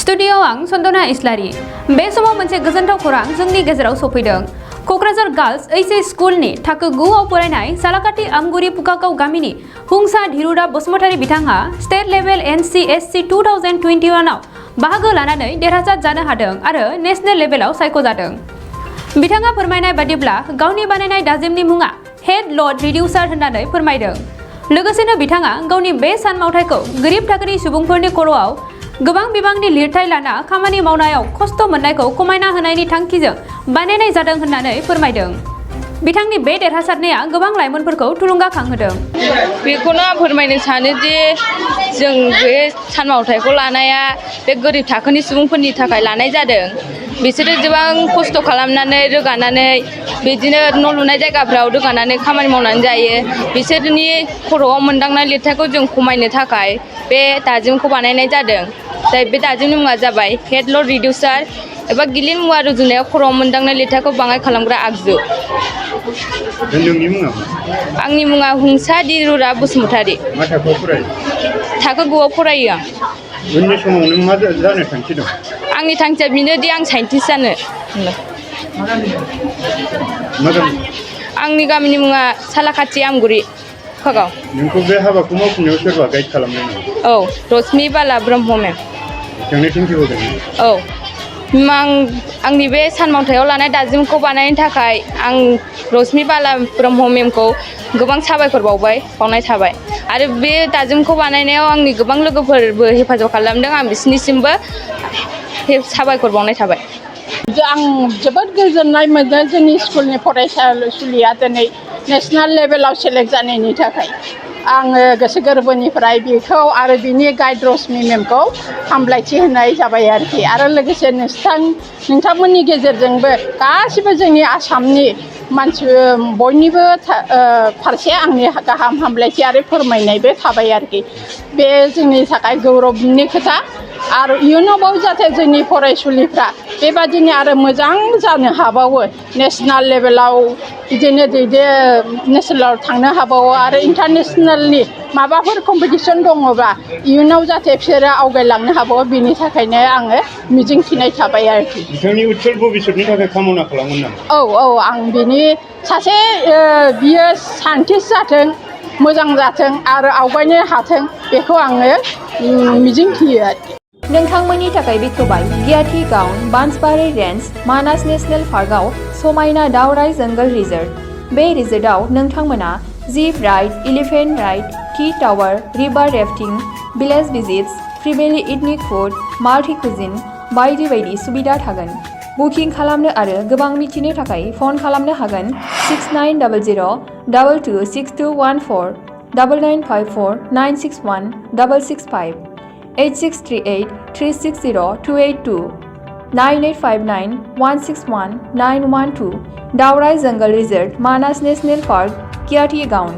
स्टुडिय'आव आं सन्दना इस्लारि। बे समाव मोनसे गोजोनथाव खौरां जोंनि गेजेराव सफैदों। क'क्राझार गार्ल्स एइच स्कुलनि थाखो 9 आव फरायनाय सालाकाथि आमगुरि पुकाकाव गामिनि हुंसा धिरुदा बसुमतारी बिथांहा स्टेट लेभेल NCSC 2021 आव बाहागो लानानै देरहासार जानो हादों आरो नेशनेल लेभेलाव सायख'जादों। बिथाङा फोरमायनाय बादिब्ला गावनि बानायनाय दाजेमनि मुङा हेड ल'ड रिडिउसार होननानै फोरमायदों। लोगोसेनो बिथाङा गावनि बे सानमावथायखौ गोरिब थाखोनि सुबुंफोरनि खर'आव गोबां बिबांनि लिरथाय लाना खामानि मावनायाव खस्थ' मोननायखौ खमायना होनायनि थांखिजों बानायनाय जादों होननानै फोरमायदों। बिथांनि बे देरहासारनाया गोबां लाइमोनफोरखौ थुलुंगाखांहोदों। बेखौनो आं फोरमायनो सानो दि जों बे सानमावथायखौ लानाया बे गोरिब थाखोनि सुबुंफोरनि थाखाय लानाय जादों। बिसोरो गोबां खस्थ' खालामनानै रोगानानै बिदिनो न' लुनाय जायगाफ्राव रोगानानै खामानि मावनानै जायो। बिसोरनि खर'आव मोनदांनाय लिरथायखौ जों खमायनो थाखाय बे दाजेमखौ बानायनाय जादों। जाय बे दाजेमनि मुङा जाबाय हेड ल'ड रिडिउसार एबा गिलिर मुवा रुजुनायाव खर'आव मोनदांनाय लिरथायखौ बाङाय खालामग्रा आगजु। नोंनि मुङा? आंनि मुङा हुंसा धिरुदा बसुमतारी। मा थाखोआव फरायो? थाखो 9 आव फरायो आं। उननि समाव नों मा जानो थांखि दं? आंनि थांखिया बेनोदि आं साइन्टिस्ट जानो। आंनि गामिनि मुङा सालाकाथि आमगुरि पुकाकाव। नोंखौ बे हाबाखौ मावफुंनायाव सोरबा गाइड खालामदों नामा? औ, रश्मि बाला ब्रह्म मेम। जोंनो थेंखि होदों। औ, आंनि बे सानमावथायाव लानाय दाजेमखौ बानायनो थाखाय आं रश्मि बाला ब्रह्म मेमखौ गोबां साबायखर बावनाय थाबाय। आरो बे दाजेमखौ बानायनायाव आंनि गोबां लोगोफोरबो हेफाजाब खालामदों। आं बिसोरनिसिमबो साबायखर बावनाय थाबाय। आं जोबोद गोजोननाय मोनदों जोंनि स्कुलनि फरायसालिया दिनै नेसनेल लेभेलाव सेलेक्ट जानायनि थाखाय। आङो गोसो गोरबोनिफ्राय बेखौ आरो बिनि गाइड रश्मि मेमखौ हामलायथि होनाय जाबाय आरोखि। आरो लोगोसे नोंथांमोननि गेजेरजोंबो गासिबो जोंनि आसामनि मानसि बयनिबो फारसे आंनि गाहाम हामलायथि आरो फोरमायनायबो थाबाय आरोखि। बे जोंनि थाखाय गौरबनि खोथा। आरो इयुनावबो जाहाथे जोंनि फरायसुलिफ्रा बेबादिनो आरो मोजां जानो हाबावो, नेसनेल लेभेलाव बिदिनो नेसनेलाव थांनो हाबावो आरो इन्टारनेसनेलनि माबाफोर कम्पिटिसन दङबा इयुनाव जाहाथे बिसोरो आवगायलांनो हाबावो बिनि थाखायनो आङो मिजिंथिनाय थाबाय आरोखि। बिथांनि उज्जवल भबिष्यतनि थाखाय कामना खालामगोन नामा? औ, आं बिनि सासे बियो साइन्टिस्ट जाथों, मोजां जाथों आरो आवगायनो हाथों बेखौ आङो मिजिंथियो आरोखि। नोंथांमोननि थाखाय बेखेवबाय गियाथि गाउन बान्सबारि रेन्ज मानास नेशनेल पार्कआव समायना दावराइ जंगल रिजर्ट। बे रिजर्टआव नोंथांमोना jeep ride, elephant ride, tea tower, river rafting, village visits, फ्रिबेलि इथनिक फुड, माल्टि कुजिन बायदि बायदि सुबिदा थागोन। बुकिं खालामनो आरो गोबां मिथिनो थाखाय फन खालामनो हागोन 6900226214 9954961665 8638 360 282 9859 161 912 दावराइ जंगल रिजर्ट मानास नेशनेल पार्क गियाथि गाउन।